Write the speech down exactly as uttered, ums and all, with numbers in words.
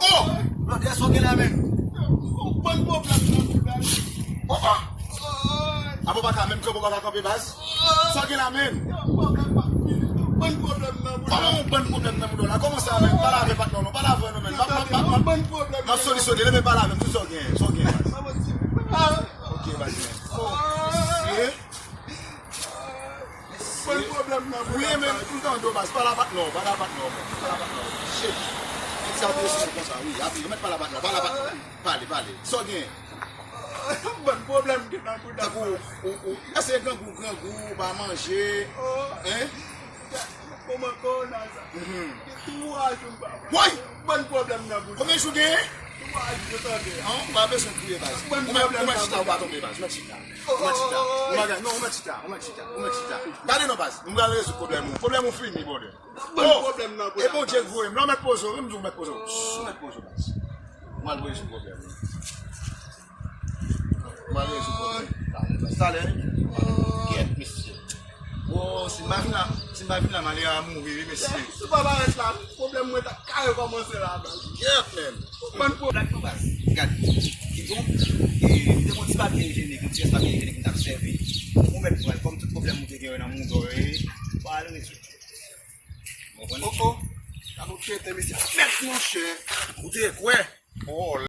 Oh! Blondè, sa w gen la menm? Yon bann pwoblèm nan, baz. Oh, oh! Apa w pa ka menm kanpe, w pa ka kanpe, baz? Sa w gen la menm? Yon pwoblèm pa fini. Yon bann pwoblèm nan, bouda. Kòman yon bann pwoblèm nan, bouda, la? Kòman sa, menm? Pale avè patnè w non, pale avè nou, menm. M ap, m ap, m ap, m ap, m ap solisyone, men pale avè m, di sa w gen, sa w gen, baz. Ok, baz. Oh, mesye. Mesye. Wi, men m tande w, baz. Pale a patnè w, pale a patnè w, pale a patnè w. Shit. Nèg sa ap resi konsa, wi. Api, remèt pale a patnè w, pale a patnè w. Pale, pale. Sa w gen? Bann pwoblèm ki nan bouda. Tankou, ou, ou, èske grangou, grangou, ou pa manje? Hein? Kòman kòwona sa? Mhm. Gen twa jou m pa manje. Woy! Bann pwoblèm nan bouda. Konbyen jou w genyen? Twa jou, tande. An, ou pa bezwen kriye, baz. Ou mèt, ou mèt chita, ou pa tonbe, baz. Ou mèt chita. Ou mèt chita. Ou mèt, non, ou mèt chita. Ou mèt chita. Ou mèt chita. Gade non, baz. Nou pral rezoud pwoblèm ou. Pwoblèm ou fini, brother. Bon, e Bondye k voye m la, ou mèt poze w, wi, m di w mèt poze w. Ou mèt poze w, baz. Ou mèt poze w pwoblèm ou. Ou mèt poze w pwoblèm. Talè, baz. Talè, wi. Kèt, mesye. Wo, si m pa vin la, si m pa vin la, malere a mouri, wi, mesye. Si w pa parèt la, pwoblèm mwen t ap kare kòmanse la, baz. Kèt, man. Ou konprann pwoblèm. Black non, baz. Gad. Kidonk, e, m te gon ti papye ijenik, yon ti rès papye ijenik m t ap sèvi. Ou mèt pran l, kòm tout pwoblèm ou te gen yo nan mouda w, e, pa al rezoud. Ou konprann? Oh, oh. Gade yon tenten, mesye. Mèt, monchè. Ou te kwè? Oh,